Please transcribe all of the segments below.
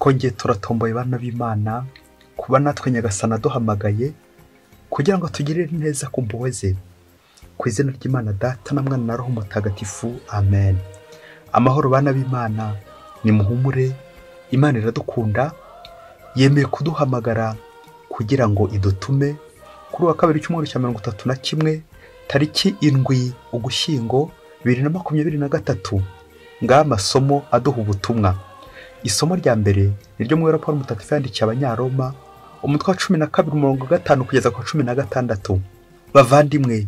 Twongeye turatomboye bana b'Imana kuba natwe Nyagasani aduhamagaye kugira ngo tugirire neza ku mpuhwe ze. Ku izina ry'Imana Data na Mwana na Roho Mutagatifu, amen. Amahoro bana b'Imana, nimuhumure, Imana iradukunda, yemeye kuduhamagara kugira ngo idutume kuri wa kabiri cy'umweru cya 31 tariki 7 Ugushyingo 2023. Ngaha amasomo aduha ubutumwa. Isomo rya mbere niryo mu Paul Mutagatifu yandikiye Abanyaroma umutwe wa 12 umurongo wa 5 kugeza ku 16. Bavandimwe,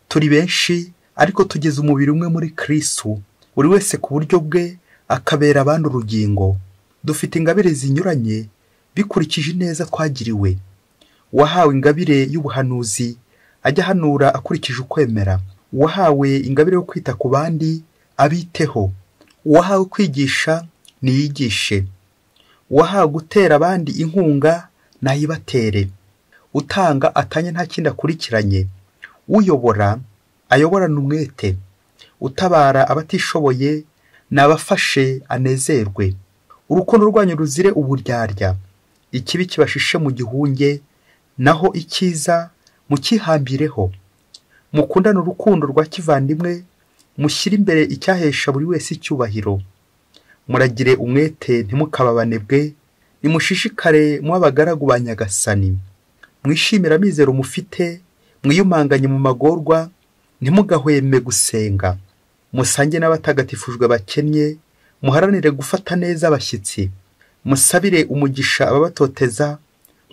turi benshi ariko tugeze umubiri umwe muri Kristo, buri wese ku buryo bwe akabera abandi urugingo. Dufite ingabire zinyuranye bikurikije neza twagiriwe. Uwahawe ingabire y'ubuhanuzi ajya ahanura akurikije ukwemera. Uwahawe ingabire yo kwita ku bandi abiteho. Uwahawe kwigisha niyigishe. Uwahawe gutera abandi inkunga nayibatere. Utanga atanye nta kindi akurikiranye. Uyobora ayoborana umwete. Utabara abatishoboye nabafashe anezerwe. Urukundo rwanyu ruzire uburyarya. Ikibi kibashishe mu gihunge, naho icyiza mukihambireho. Mukundane urukundo rwa kivandimwe, mushyire imbere icyahesha buri wese icyubahiro. Muragire umwete ntimukababanebwe, nimushishikare mu abagaragu ba Nyagasani. Mwishimira amizero mufite, mwiyumanganye mu magorwa, ntimugahweme gusenga. Musange n'abatagatifujwe bakennye, muharanire gufata neza abashyitsi. Musabire umugisha ababatoteza,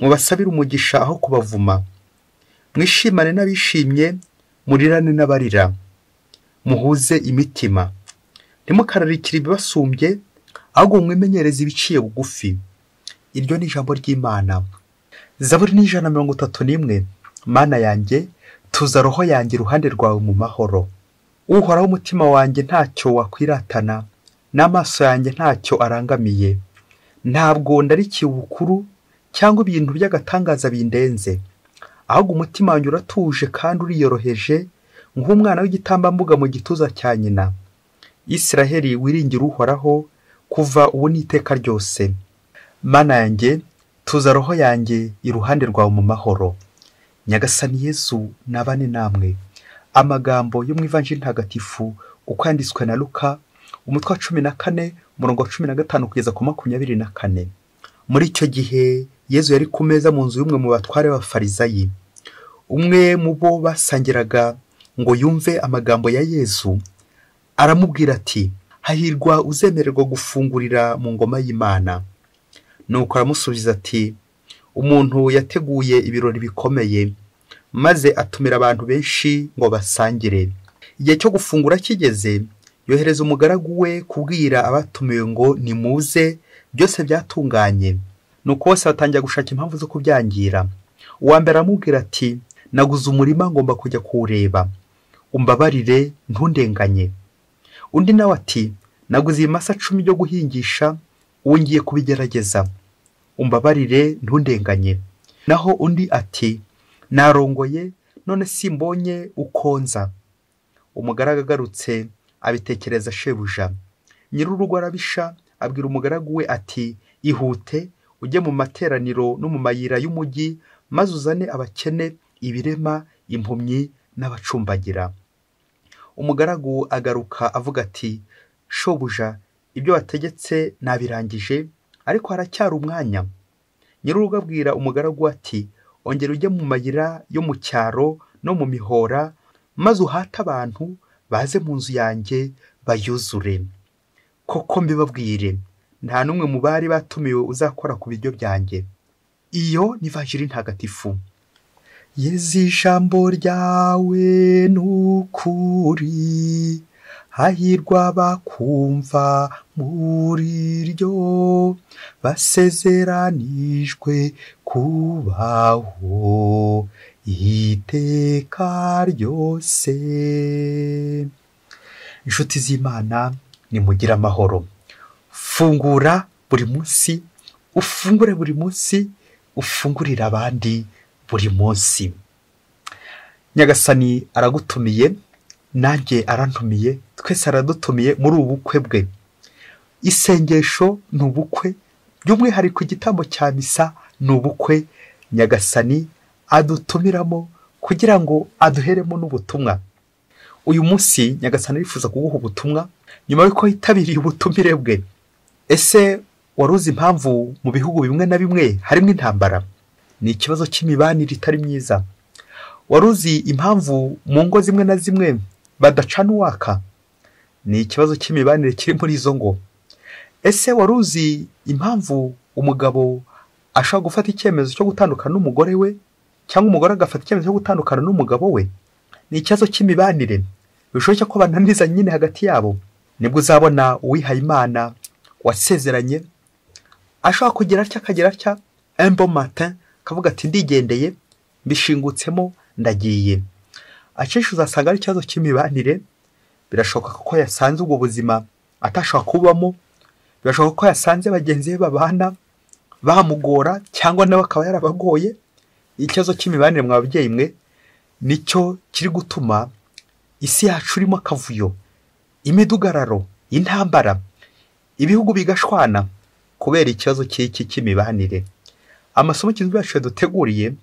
mubasabire umugisha aho kubavuma. Mwishimane n'abishimye, murirane n'abarira. Muhuze imitima. Ntimukararikire ibibasumbye, ahubwo mwimenyereze ibiciye bugufi. Iryo ni ijambo ry'Imana. Zaburi ni 131. Mana yanjye, tuza roho yanjye iruhande rwawe mu mahoro. Uhoraho, umutima wanjye ntacyo wakwiratana, n'amaso yanjye ntacyo arangamiye. Ntabwo ndarikiye ubukuru cyangwa ibintu by'agatangaza bindenze, ahubwo umutima wanjye uratuje kandi uriyoroheje, nk'umwana w'igitambambuga mu gituza cya nyina. Israheli, wiringira Uhoraho kuva ubu n'iteka ryose. Mana yanjye, tuza roho yanjye iruhande rwawe mu mahoro. Nyagasani Yesu nabane namwe. Amagambo yo mu Ivanjiri Ntagatifu uko yanditswe na Luka umutwe wa 14 umurongo wa 15 kugeza ku 24. Muri icyo gihe Yesu yari ku meza mu nzu y'umwe mu batware b'Abafarisayi. Umwe mu bo basangiraga ngo yumve amagambo ya Yesu, aramubwira ati: hahirwa uzemererwa gufungurira mu ngoma y'Imana. Nuko aramusubiza ati: umuntu yateguye ibirori bikomeye, maze atumira abantu benshi ngo basangire. Igihe cyo gufungura kigeze, yohereza umugaragu we kubwira abatumiwe ngo nimuze, byose byatunganye. Nuko bose batangira gushaka impamvu zo kubyangira. Uwa mbere aramubwira ati: naguze umurima ngomba kujya kuwureba, umbabarire ntundenganye. Undi nawe ati: naguze ibimasa 10 byo guhingisha, ubu ngiye kubigerageza, umbabarire ntundenganye. Naho undi ati: narongoye none simbonye ukonza. Umugaragu agarutse abitekereza shebuja. Nyir'urugo arabisha, abwira umugaragu we ati: ihute ujye mu materaniro no mu mayira y'umujyi, maze uzane abakene, ibirema, impumyi n'abacumbagira. Umugaragu agaruka avuga ati: shobuja, ibyo wategetse nabirangije, ariko haracyari umwanya. Nyir'urugo abwira umugaragu ati: ongera ujye mu mayira yo mu cyaro no mu mihora, maze uhate abantu baze mu nzu yanjye bayuzure. Koko mbibabwire, nta n'umwe mu bari batumiwe uzakora ku biryo byanjye. Iyo ni Ivanjiri Ntagatifu. Yezu, ijambo ryawe ni ukuri, hahirwa bakumva muri ryo, basezeranijwe kubaho iteka ryose. Inshuti z'Imana, nimugire amahoro. Fungura buri munsi, ufungure buri munsi, ufungurire abandi buri munsi. Nyagasani aragutumiye, nanjye arantumiye, twese aradutumiye muri ubu bukwe bwe. Isengesho ni ubukwe, By'umwihariko igitambo cya misa ni ubukwe Nyagasani adutumiramo kugira ngo aduheremo n'ubutumwa. Uyu munsi Nyagasani arifuza kuguha ubutumwa nyuma y'uko yitabiriye ubutumire bwe. Ese wari uzi impamvu mu bihugu bimwe na bimwe harimo intambara? Ni ikibazo cy'imibanire itari myiza. Wari uzi impamvu mu ngo zimwe na zimwe badacana uwaka? Ni ikibazo cy'imibanire kiri muri izo ngo. Ese wari uzi impamvu umugabo ashobora gufata icyemezo cyo gutandukana n'umugore we, cyangwa umugore agafata icyemezo cyo gutandukana n'umugabo we? Ni ikibazo cy'imibanire. Bishoboka ko bananiza nyine hagati yabo. Nibwo uzabona uwihaye Imana wasezeranye ashobora kugira atya akagira atya, un bon matin akavuga ati ndigendeye, mbishingutsemo, ndagiye. Akenshi uzasanga ari ikibazo cy'imibanire. Birashoboka ko yasanze ubwo buzima atashobora kubamo, birashoboka ko yasanze bagenzi be babana bamugora, cyangwa nawe akaba yarabagoye. Ikibazo cy'imibanire mwa babyeyi mwe nicyo kiri gutuma isi yacu irimo akavuyo, imidugararo, intambara, ibihugu bigashwana kubera ikibazo cy'iki cy'imibanire. Amasomo Kiliziya yacu yaduteguriye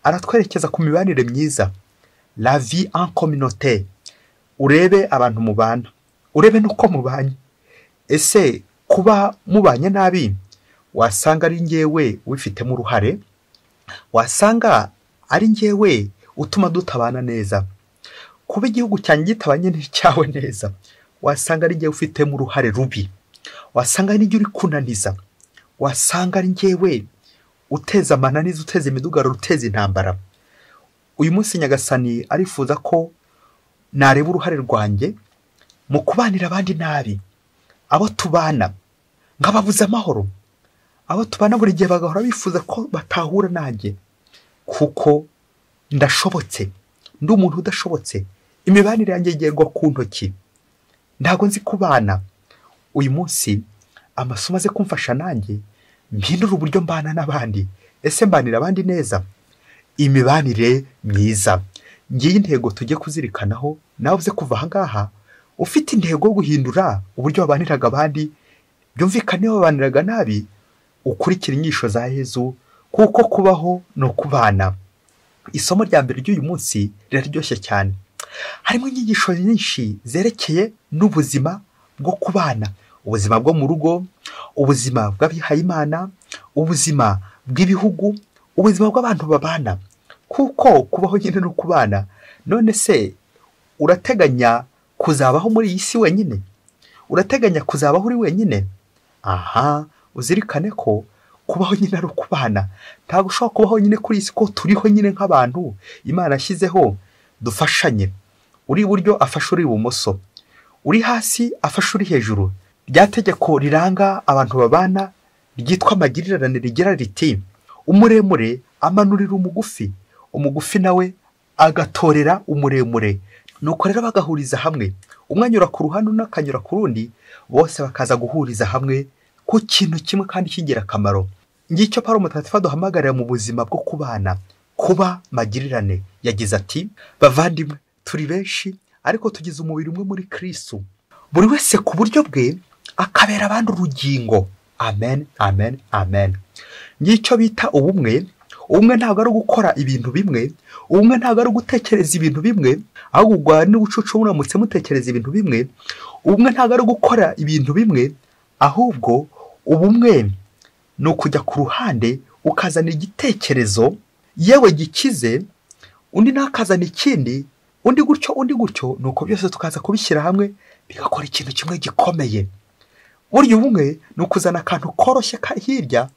aratwerekeza ku mibanire myiza, la vie en communauté. Urebe abantu mubana, urebe n'uko mubanye. Ese kuba mubanye nabi wasanga ari njyewe ubifitemo uruhare? Wasanga ari njyewe utuma dutabana neza? Kuba igihugu cyanjye gitabanye n'icyawe neza, wasanga ari njyewe ufitemo uruhare rubi, wasanga ari njye uri kunaniza, wasanga ari njyewe uteza amananiza, uteza imidugararo, uteza intambara. Uyu munsi Nyagasani arifuza ko nareba uruhare rwanjye mu kubanira abandi nabi, abo tubana nkababuza amahoro, abo tubana buri gihe bagahora bifuza ko batahura nanjye, kuko ndashobotse, ndi umuntu udashobotse, imibanire yanjye igerwa ku ntoki, ntago nzi kubana. Uyu munsi amasomo aze kumfasha nanjye mpindura uburyo mbana n'abandi. Ese mbanira abandi neza? Imibanire myiza. Ngiyi intego tujye kuzirikanaho. Nawe uze kuva aha ngaha ufite intego yo guhindura uburyo wabaniraga abandi, byumvikane wabaniraga nabi, ukurikira inyigisho za Yezu, kuko kubaho no kubana. Isomo rya mbere ry'uyu munsi riraryoshye cyane. Harimo inyigisho nyinshi zerekeye n'ubuzima bwo kubana, ubuzima bwo mu rugo, ubuzima bw'abihayimana, ubuzima bw'ibihugu, ubuzima bw'abantu babana, kuko kubaho nyine no kubana. None se urateganya kuzabaho muri iyi si wenyine? Urateganya kuzabaho uri wenyine? Aha, uzirikane ko kubaho nyine ari ukubana. Ntabwo ushobora kubaho nyine kuri iyi si ko turiho nyine nk'abantu Imana yashyizeho dufashanye. Uri iburyo afashe uri ibumoso, uri hasi afashe uri hejuru. Rya tegeko riranga abantu babana ryitwa amagirirane rigira riti: umuremure amanurira umugufi, umugufi nawe agatorera umuremure. Nuko rero bagahuriza hamwe, umwe anyura ku ruhande undi akanyura ku rundi, bose bakaza guhuriza hamwe ku kintu kimwe kandi cy'ingirakamaro. Ngicyo Pawulo Mutagatifu aduhamagarira mu buzima bwo kubana, kuba magirirane. Yagize ati: bavandimwe, turi benshi ariko tugize umubiri umwe muri Kristo, buri wese ku buryo bwe akabera abandi urugingo. Amen, amen, amen. Ngicyo bita ubumwe. Ubumwe ntabwo ari ugukora ibintu bimwe, ubumwe ntabwo ari ugutekereza ibintu bimwe, ahubwo n'ubucucu muramutse mutekereza ibintu bimwe. Ubumwe ntabwo ari ugukora ibintu bimwe, ahubwo ubumwe ni ukujya ku ruhande ukazana igitekerezo yewe gikize, undi nakazana ikindi, undi gutyo, undi gutyo, nuko byose tukaza kubishyira hamwe bigakora ikintu kimwe gikomeye. Burya ubumwe ni ukuzana akantu koroshye ka hirya,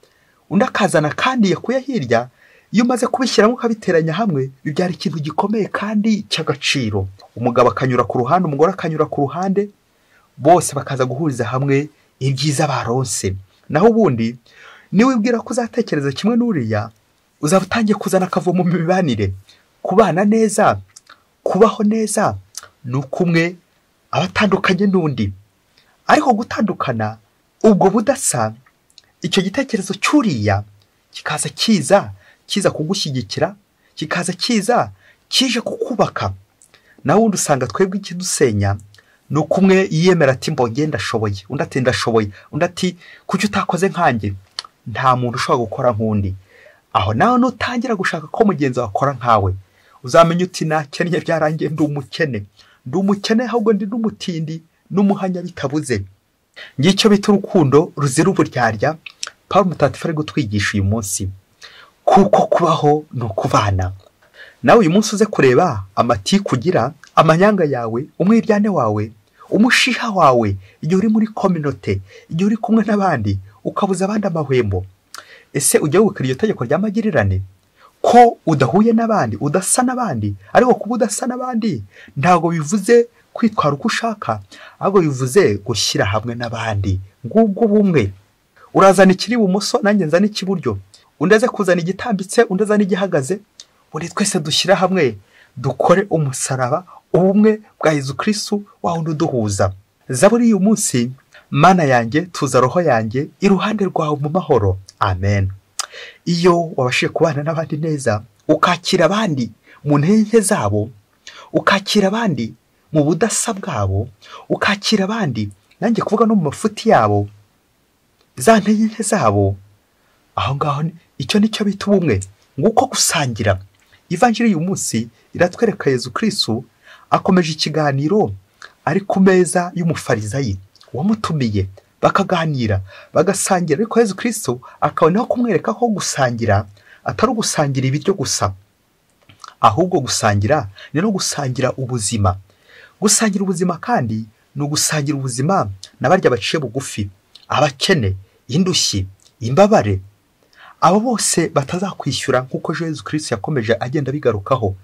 undi akazana kandi yakuye hirya. Iyo umaze kubishyiramo ukabiteranya hamwe bibyara ikintu gikomeye kandi cy'agaciro. Umugabo akanyura ku ruhande, umugore akanyura ku ruhande, bose bakaza guhuriza hamwe ibyiza baronse. Naho ubundi niwibwira ko uzatekereza kimwe n'uriya, uzaba utangiye kuzana akavuyo mu mibanire. Kubana neza, kubaho neza, ni uko umwe aba atandukanye n'undi. Ariko gutandukana ubwo budasa, icyo gitekerezo cy'uriya kikaza kiza kugushyigikira, kikaza kiza kije kukubaka. Naho ubundi usanga twebwe ikidusenya Ni uko umwe yiyemera ati mbonye ndashoboye, undi ati ndashoboye, undi ati kuki utakoze nkanjye. Nta muntu ushobora gukora nk'undi. Aho nawe nutangira gushaka ko mugenzi wawe akora nkawe, uzamenya uti nakennye byarangiye, ndi umukene, ndi umukene, ahubwo ndi n'umutindi n'umuhanya bitabuze. Ngicyo bita urukundo ruzira uburyarya Pawulo Mutagatifu ari gutwigisha uyu munsi, kuko kubaho ni ukubana. Nawe uyu munsi uze kureba amatiku ugira, amanyanga yawe, umwiryane wawe, umushiha wawe, igihe uri muri kominote, igihe uri kumwe n'abandi, ukabuza abandi amahwemo. Ese ujya wibuka iryo tegeko ry'amagirirane, ko udahuye n'abandi, udasa n'abandi? Ariko kuba udasa n'abandi ntabwo bivuze kwitwara uko ushaka, ahubwo bivuze gushyira hamwe n'abandi. Ngubwo bumwe. Urazana ikiri ibumoso, nanjye nzana ikiburyo, undi aze kuzana igitambitse, undi azana igihagaze, buri twese dushyira hamwe dukore umusaraba, ubumwe bwa Yezu Kristu wa wundi uduhuza. Zaburi y'uyu munsi: Mana yanjye, tuza roho yanjye iruhande rwawe mu mahoro. Amen. Iyo wabashije kubana n'abandi neza, ukakira abandi mu ntege zabo, ukakira abandi mu budasa bwabo, ukakira abandi, nanjye kuvuga no mu mafuti yabo, za ntege zabo, aho ngaho icyo nicyo bita ubumwe. Nguko gusangira. Ivanjiri y'uyu munsi iratwereka Yezu Kristu akomeje ikiganiro ari ku meza y'umufarizayi wamutumiye, bakaganira, bagasangira. Ariko Yezu Kristu akabonaho kumwereka ko gusangira atari ugusangira ibiryo gusa, ahubwo gusangira ni no gusangira ubuzima. Gusangira ubuzima kandi ni ugusangira ubuzima na barya baciye bugufi, abakene, indushyi, imbabare, abo bose batazakwishyura, nk'uko Yezu Kristu yakomeje agenda abigarukaho.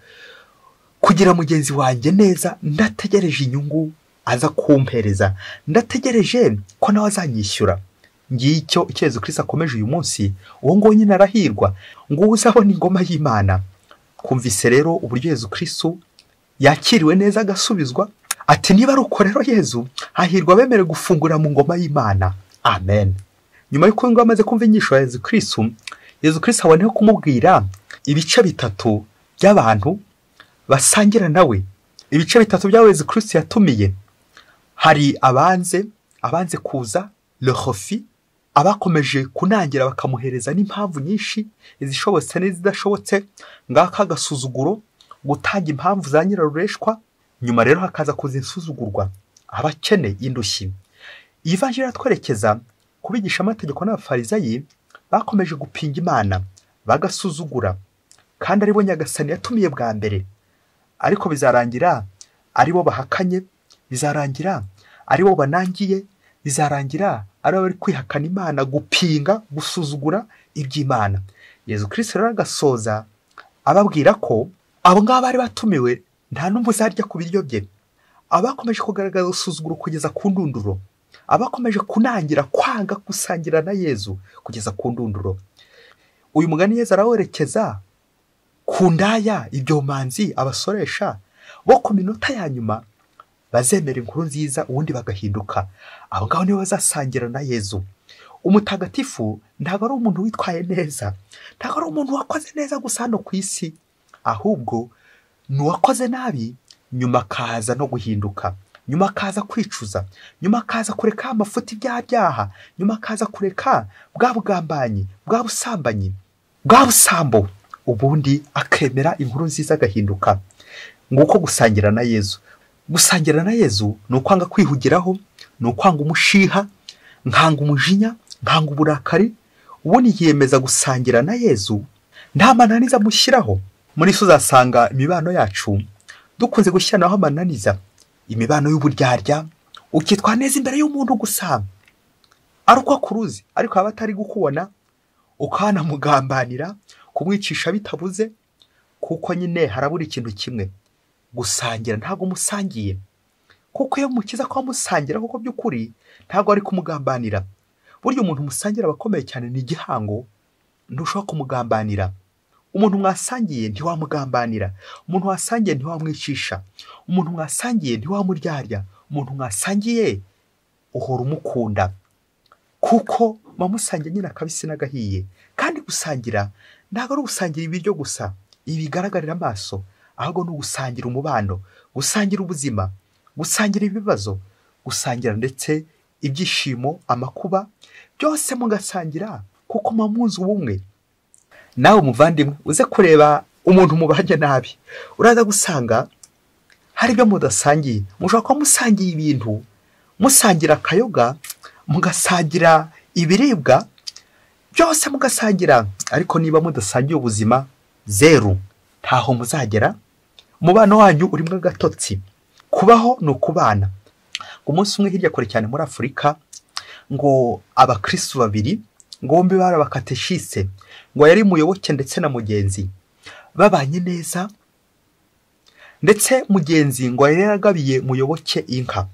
Kugira mugenzi wanjye neza, ndategereje inyungu aza kumpereza, ndategereje ko nawe azanyishyura. Ngicyo icyo Yezu Kristu akomeje uyu munsi. Uwo nguwo nyine arahirwa, nguwo uzabona ingoma y'Imana. Twumvise rero uburyo Yezu Kristu yakiriwe neza agasubizwa, ati niba ari uko rero Yezu, hahirwa abemerewe gufungura mu ngoma y'Imana. Amen. Nyuma y'uko ngo amaze kumva inyigisho ya Yezu Kristu, Yezu Kristu aboneho kumubwira ibice bitatu by'abantu basangira nawe, ibice bitatu bya Yezu Kristu yatumiye. Hari abanze kuza, le refus, abakomeje kunangira bakamuhereza n'impamvu nyinshi, izishobotse n'izidashobotse, ngaka agasuzuguro, gutanga impamvu za nyirarureshwa. Nyuma rero hakaza kuza insuzugurwa, abakene, indushyi. Iyi vanjiri iratwerekeza kubigisha amategeko n'abafarizayi bakomeje gupinga Imana, bagasuzugura, kandi aribo Nyagasani yatumiye bwa mbere. Ariko bizarangira aribo bahakanye, bizarangira aribo banangiye, bizarangira aribo bari kwihakana Imana, gupinga, gusuzugura iby'Imana. Yezu Kristu rero agasoza ababwira ko abo ngabo bari batumiwe nta n'umwe uzarya ku biryo bye. Abakomeje kugaragaza gusuzugura kugeza ku ndunduro, abakomeje kunangira, kwanga gusangira na Yezu kugeza ku ndunduro. Uyu mugani Yezu arawerekeza ku ndaya, ibyomanzi, abasoresha bo ku minota ya nyuma bazemera inkuru nziza, ubundi bagahinduka. Abo ngabo nibo bazasangira na Yezu. Umutagatifu ntabwo ari umuntu witwaye neza, ntabwo ari umuntu wakoze neza gusa hano ku isi, ahubwo ni uwakoze nabi nyuma akaza no guhinduka, nyuma akaza kwicuza, nyuma akaza kureka amafuti bya byaha, nyuma akaza kureka bwa bugambanyi, bwa busambanyi, bwa busambo, ubundi akemera inkuru nziza agahinduka. Nguko gusangira na Yezu. Gusangira na Yezu ni ukwanga kwihugiraho, ni ukwanga umushiha, nkanga umujinya, nkanga uburakari, ubundi yiyemeza gusangira na Yezu nta mananiza amushyiraho. Muri so uzasanga imibano yacu dukunze gushyiranaho amananiza, imibano y'uburyarya, ukitwa neza imbere y'umuntu gusa ari uko akuruzi, ariko aba atari gukubona, ukanamugambanira, kumwicisha bitabuze, kuko nyine harabura ikintu kimwe, gusangira. Ntabwo musangiye, kuko iyo mukiza ko musangira kuko by'ukuri ntabwo ari kumugambanira. Burya umuntu musangira abakomeye cyane ni igihango, ntushobora kumugambanira. Umuntu mwasangiye ntiwamugambanira, umuntu wasangiye ntiwamwicisha, umuntu mwasangiye ntiwamuryarya, umuntu mwasangiye uhora umukunda, kuko musangiye nyine akabisi n'agahiye. Kandi gusangira ntabwo ari ugusangira ibiryo gusa, ibi bigaragarira amaso, ahubwo ni ugusangira umubano, gusangira ubuzima, gusangira ibibazo, gusangira ndetse ibyishimo, amakuba, byose mugasangira kuko muba mwunze ubumwe. Nawe muvandimwe uze kureba umuntu mubanye nabi, uraza gusanga hari ibyo mudasangiye. Mushobora kuba musangiye ibintu, musangira akayoga, mugasangira ibiribwa, byose mugasangira, ariko niba mudasangiye ubuzima, zeru, ntaho muzagera. Umubano wanyu urimo agatotsi. Kubaho ni ukubana. Umunsi umwe hirya kure cyane muri Afurika, ngo abakristu babiri, ngo bombi bari abakateshise, ngo yari Muyoboke ndetse na Mugenzi, babanye neza, ndetse Mugenzi ngo yari yaragabiye Muyoboke inka.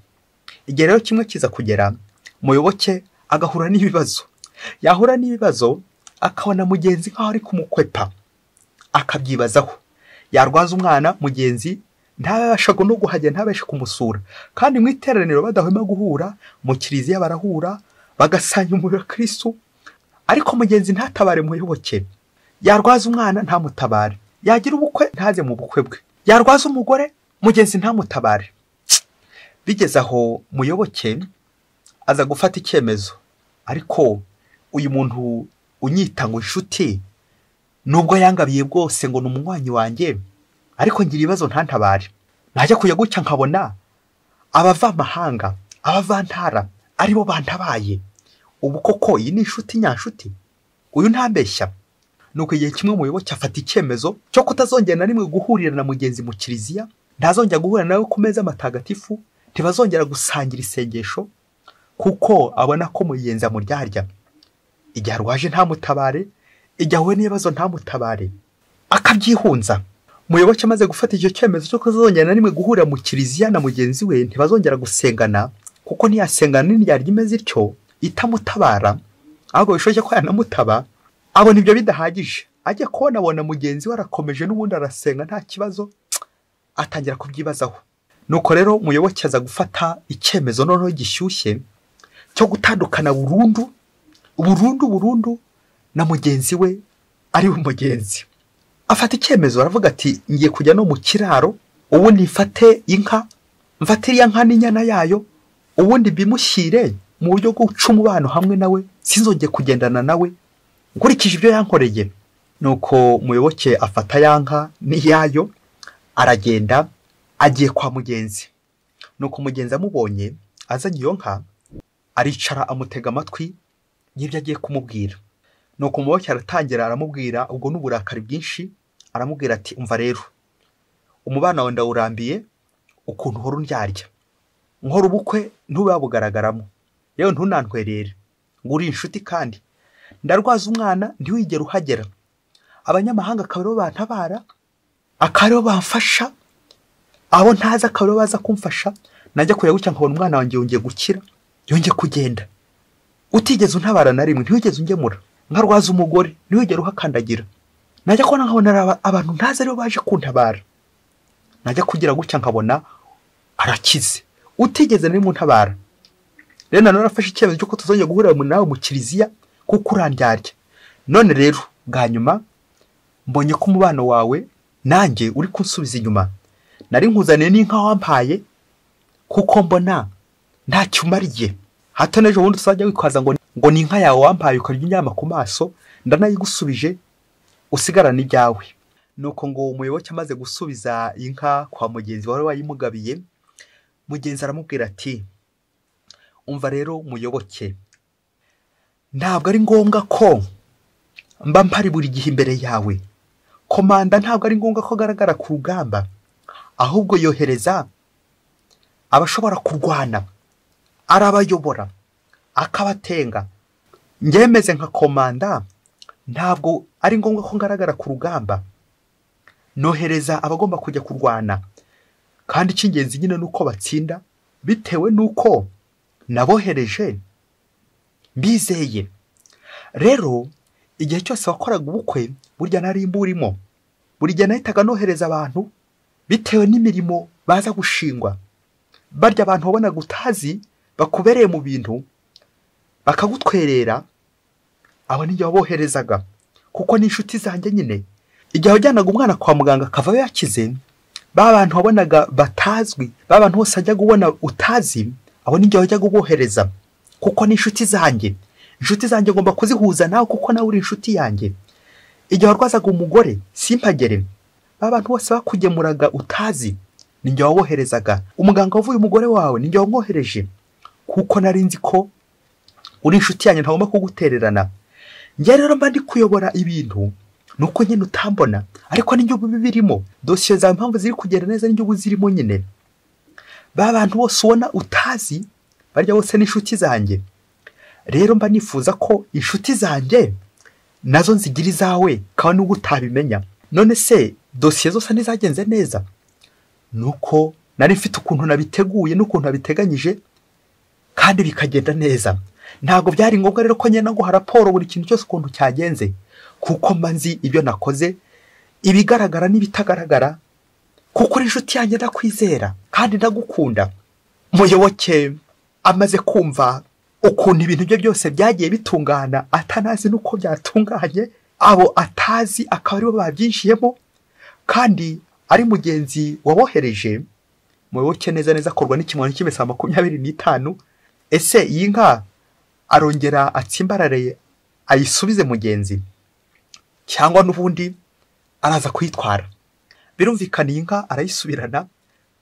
Igihe rero kimwe kiza kugera, Muyoboke agahura n'ibibazo. Yahura n'ibibazo akabona Mugenzi nkaho ari kumukwepa, akabyibazaho. Yarwaza umwana, Mugenzi ntabasha no guhagera, ntabashe kumusura. Kandi mu iteraniro badahwema guhura, mu kiliziya barahura, bagasanya umubiri wa Kristo, ariko Mugenzi ntatabare Muyoboke. Yarwaza umwana ntamutabare, yagira ubukwe ntaze mu bukwe bwe, yarwaza umugore Mugenzi ntamutabare. Bigeze aho Muyoboke aza gufata icyemezo, ariko uyu muntu unyita ngo inshuti, nubwo yangabiye bwose ngo ni umunywanyi wanjye, ariko ngira ibibazo ntantabare. Najya kujya gutya nkabona abavamahanga, abavantara aribo bantabaye. Ubu koko iyi ni inshuti nyanshuti? Uyu ntambeshya. Nuko igihe kimwe Muyoboke afata icyemezo cyo kutazongera na rimwe guhurira na Mugenzi mu kiliziya, ntazongera guhura nawe ku meza matagatifu, ntibazongera gusangira isengesho, kuko abona ko Mugenzi amuryarya. Igihe arwaje ntamutabare, igihe ahuye n'ibibazo ntamutabare, akabyihunza. Muyoboke amaze gufata icyo cyemezo cyo kutazongera na rimwe guhurira mu kiliziya na mugenzi we, ntibazongera gusengana, kuko ntiyasengana n'indyarya imeze ityo itamutabara, ahubwo bishoboke ko yanamutaba. Abona ibyo bidahagije, ajya kubona abona mugenzi we arakomeje n'ubundi arasenga nta kibazo, atangira kubyibazaho. Nuko rero Muyoboke aza gufata icyemezo noneho gishyushye cyo gutandukana burundu burundu burundu na mugenzi we, ari we Mugenzi. Afata icyemezo aravuga ati ngiye kujya no mu kiraro, ubundi mfate inka, mfate iriya nka n'inyana yayo, ubundi bimushyire mu buryo bwo guca umubano hamwe nawe, sinzongeye kugendana nawe nkurikije ibyo yankoreye. Nuko Muyoboke afata ya nka n'iyayo, aragenda agiye kwa Mugenzi. Nuko Mugenzi amubonye azanye iyo nka, aricara amutega amatwi y'ibyo agiye kumubwira. Nuko Muyoboke aratangira aramubwira, ubwo n'uburakari bwinshi, aramubwira ati umva rero, umubano wawe ndawurambiye, ukuntu uhora undyarya, nkora ubukwe ntube wabugaragaramo, yewe ntunantwerere, ngo uri inshuti, kandi ndarwaza umwana ntiwigere uhagera, abanyamahanga akaba aribo bantabara, akaba aribo bamfasha, abo ntazi akaba aribo baza kumfasha, najya kureba gutya nkabona umwana wanjye yongeye gukira, yongeye kugenda, utigeze untabara na rimwe, ntiwigeze ungemura, nkarwaza umugore ntiwigere uhakandagira, najya kubona nkabona abantu ntazi aribo baje kuntabara, najya kugira gutya nkabona arakize, utigeze na rimwe untabara. Rero nanone afashe icyemezo cy'uko tuzongera guhurira nawe mu kiliziya kuko urandyarya. None rero bwa nyuma mbonye ko umubano wawe nanjye uri kunsubiza inyuma, nari nkuzaniye n'inka wampaye kuko mbona ntacyo umariye, hato n'ejo bundi uzajya witwaza ngo ni inka yawe wampaye ukarya inyama ku maso, ndanayigusubije usigarane ibyawe. Nuko ngo Muyoboke amaze gusubiza inka kwa Mugenzi wari wayimugabiye, Mugenzi aramubwira ati umva rero Muyoboke, ntabwo ari ngombwa ko mba mpari buri gihe imbere yawe. Komanda ntabwo ari ngombwa ko agaragara ku rugamba, ahubwo yohereza abashobora kurwana, arabayobora, akabatenga. Ngemeze nka komanda, ntabwo ari ngombwa ko ngaragara ku rugamba, nohereza abagomba kujya kurwana, kandi icy'ingenzi nyine nuko batsinda bitewe nuko nabohereje mbizeye. Rero igihe cyose wakoraga ubukwe burya nari mburimo, buri gihe nahitaga nohereza abantu bitewe n'imirimo baza gushingwa. Barya abantu wabonaga utazi bakubereye mu bintu bakagutwerera, abo nijye waboherezaga kuko ni inshuti zanjye nyine. Igihe wajyanaga umwana kwa muganga akavayo yakize, Ba bantu wabonaga batazwi, ba bantu bose ajya kubona utazi, abo ni njye wajyaga ubohereza, kuko ni inshuti zanjye. Inshuti zanjye ngomba kuzihuza nawe kuko nawe uri inshuti yanjye. Igihe warwazaga umugore simpagere, ba bantu bose bakugemuraga utazi ni njye waboherezaga. Umuganga wavuye umugore wawe ni njye wamwohereje, kuko nari nzi ko uri inshuti yanjye, ntagomba kugutererana. Njye rero mba ndi kuyobora ibintu nuko nyine utambona, ariko n'injye ubu birimo. Dosiye zawe impamvu ziri kugenda neza n'injye ubu zirimo nyine. Ba bantu bose ubona utazi barya bose n'inshuti zanjye. Rero mba nifuza ko inshuti zanjye nazo nzigira izawe, kandi nubwo utabimenya. None se dosiye zose ntizagenze neza? Nuko nari mfite ukuntu nabiteguye n'ukuntu nabiteganyije kandi bikagenda neza. Ntabwo byari ngombwa rero ko ngenda nguha raporo buri kintu cyose ukuntu cyagenze, kuko mba nzi ibyo nakoze, ibigaragara n'ibitagaragara, kuko uri inshuti yanjye, ndakwizera kandi ndagukunda. Muyoboke amaze kumva ukuntu ibintu bye byose byagiye bitungana, atanazi n'uko byatunganye, abo atazi akaba aribo babyinjiyemo, kandi ari mugenzi wabohereje. Muyoboke neza neza akorwa n'ikimwaro cy'imesa 25. Ese iyi nka arongera atsimbarare ayisubize mugenzi, cyangwa n'ubundi araza kuyitwara? Birumvikana iyi nka arayisubirana,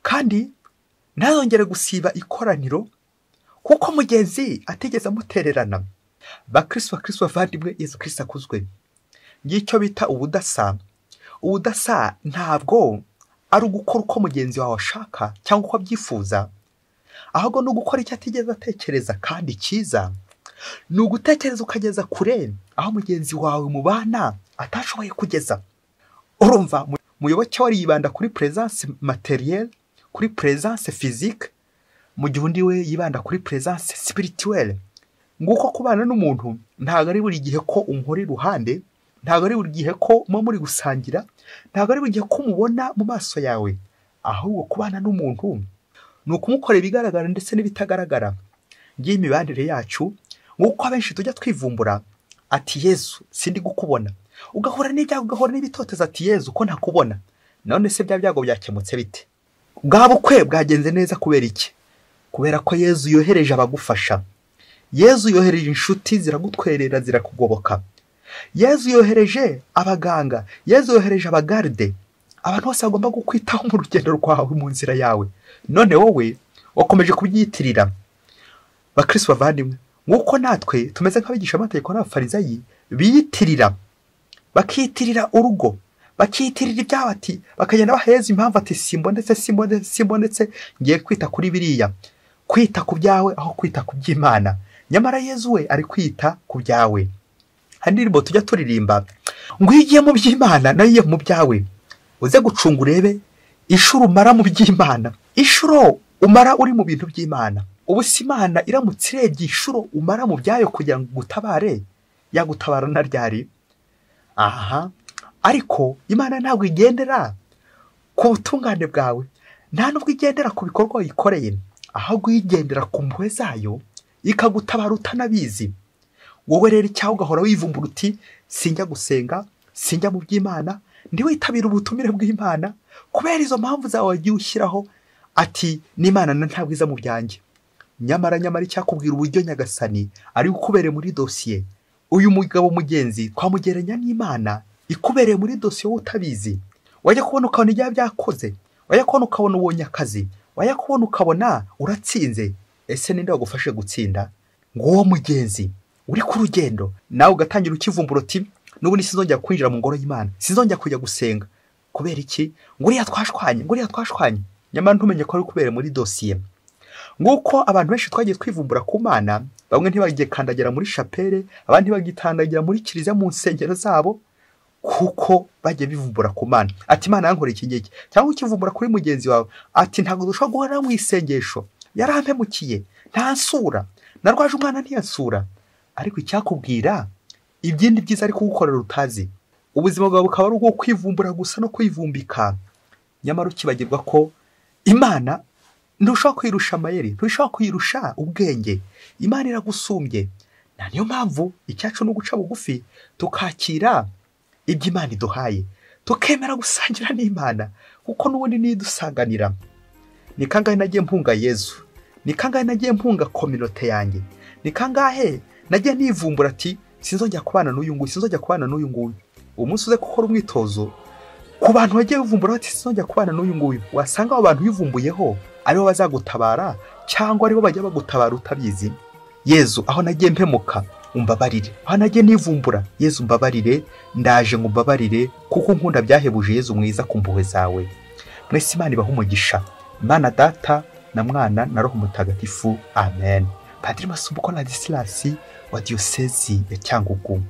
kandi ntazongere gusiba ikoraniro kuko mugenzi atigeze amutererana. Bakristo bakristo bavandimwe, Yesu Kristo akuzwe. Ngicyo bita ubudasa. Ubudasa ntabwo ari ugukora uko mugenzi wawe ashaka cyangwa uko abyifuza, ahubwo ni ugukora icyo atigeze atekereza kandi cyiza. Ni ugutekereza ukageza kure aho mugenzi wawe mubana atashoboye kugeza. Urumva Muyoboke wari yibanda kuri presence materielle, kuri presence physique, mu gihe undi we yibanda kuri presence spirituelle. Nguko kubana n'umuntu ntabwo ari buri gihe ko umuhora iruhande, ntabwo ari buri gihe ko muba muri gusangira, ntabwo ari buri gihe ko umubona mu maso yawe, ahubwo kubana n'umuntu ni ukumukorera ibigaragara ndetse n'ibitagaragara. Ngiyi imibanire yacu, nk'uko abenshi tujya twivumbura ati Yezu sindi gukubona, ugahura n'ibyago, ugahura n'ibitoteza ati Yezu ko ntakubona. None se bya byago byakemutse bite? Bwa bukwe bwagenze neza kubera iki? Kubera ko Yezu yohereje abagufasha. Yezu yohereje inshuti ziragutwerera, zirakugoboka. Yezu yohereje abaganga, Yezu yohereje abagarde, abantu bose bagomba kukwitaho mu rugendo rwawe, mu nzira yawe. None wowe wakomeje kubyitirira. Bakristo bavandimwe, nk'uko natwe tumeze nk'abigisha amategeko n'abafarizayi biyitirira, bakiyitirira urugo, bakiyitirira ibyabo, ati bakagenda baheza impamvu ati simbonetse simbonetse simbonetse, ngiye kwita kuri biriya, kwita ku byawe aho kwita ku by'Imana. Nyamara Yezu we ari kwita ku byawe. Hari indirimbo tujya turirimba ngo iyo ugiye mu by'Imana nayo igiye mu byawe. Uze gucunga urebe inshuro umara mu by'Imana, inshuro umara uri mu bintu by'Imana. Ubu si Imana iramutse irebye inshuro umara mu byayo kugira ngo ugutabare, yagutabara na ryari? Aha, ariko Imana ntabwo igendera ku butungane bwawe, nta nubwo igendera ku bikorwa wayikoreye, ahubwo igendera ku mpuhwe zayo ikagutabara utanabizi. Wowe rero icyaho ugahora wivumbura uti sinjya gusenga, sinjya mu by'Imana, ntiwitabire ubutumire bw'Imana kubera izo mpamvu zawe wagiye ushyiraho ati n'Imana ntabwo iza mu byanjye. Nyamara nyamara icyakubwira uburyo Nyagasani ari ukubereye muri dosiye. Uyu mugabo mugenzi twamugereranya n'Imana ikubereye muri dosiye wowe utabizi. Wajya kubona ukabona ibyaha byakoze, wajya kubona ukabona ubonye akazi, wajya kubona ukabona uratsinze. Ese ninde wagufashe gutsinda? Nguwo mugenzi uri ku rugendo, nawe ugatangira ukivumbura uti n'ubundi sinzongera kwinjira mu ngoro y'Imana, sinzongera kujya gusenga. Kubera iki? Nguriya twashwanye, nguriya twashwanye. Nyamara ntumenye ko ari kubera muri dosiye. Nguko abantu benshi twagiye twivumbura ku Mana, bamwe ntibagikandagira muri chapelle, abandi ntibagitandagira muri kiliziya mu nsengero zabo, kuko bagiye bivumbura ku Mana. Ati Imana yankoreye iki ngiki, cyangwa ukivumbura kuri mugenzi wawe ati ntabwo dushobora guhora mu isengesho, yarampemukiye, ntansura, narwaje umwana ntiyansura. Ariko icyakubwira ibyindi byiza ari kugukorera utazi, ubuzima bwawe bukaba ari ubwo kwivumbura gusa no kwivumbika. Nyamara ukibagirwa ko Imana ntushobora kwirusha amayeri, ntushobora kwirusha ubwenge, Imana iragusumbye. Na niyo mpamvu icyacu ni uguca bugufi tukakira ibyo Imana iduhaye, Tukemera gusangira n'Imana kuko n'ubundi nidusanganira. Ni kangahe nagiye mpunga Yezu? Ni kangahe nagiye mpunga kominote yanjye? Ni kangahe nagiye nivumbura ati sinzongera kubana n'uyu nguyu, sinzongera kubana n'uyu nguyu. Umunsi uze gukora umwitozo ku bantu bagiye bivumbura bati sinzongera kubana n'uyu nguyu, wasanga abo bantu bivumbuyeho aribo bazagutabara cyangwa aribo bajya bagutabara utabizi. Yezu, aho nagiye mpemuka umbabarire, aho nagiye nivumbura Yezu umbabarire, ndaje ngo umbabarire kuko nkunda byahebuje Yezu mwiza ku mpuhwe zawe. Mwese Imana ibahe umugisha. Imana Data na Mwana na Roho Mutagatifu. Amen. Padiri Masumbuko Ladislas wa Diyosezi ya Cyangugu.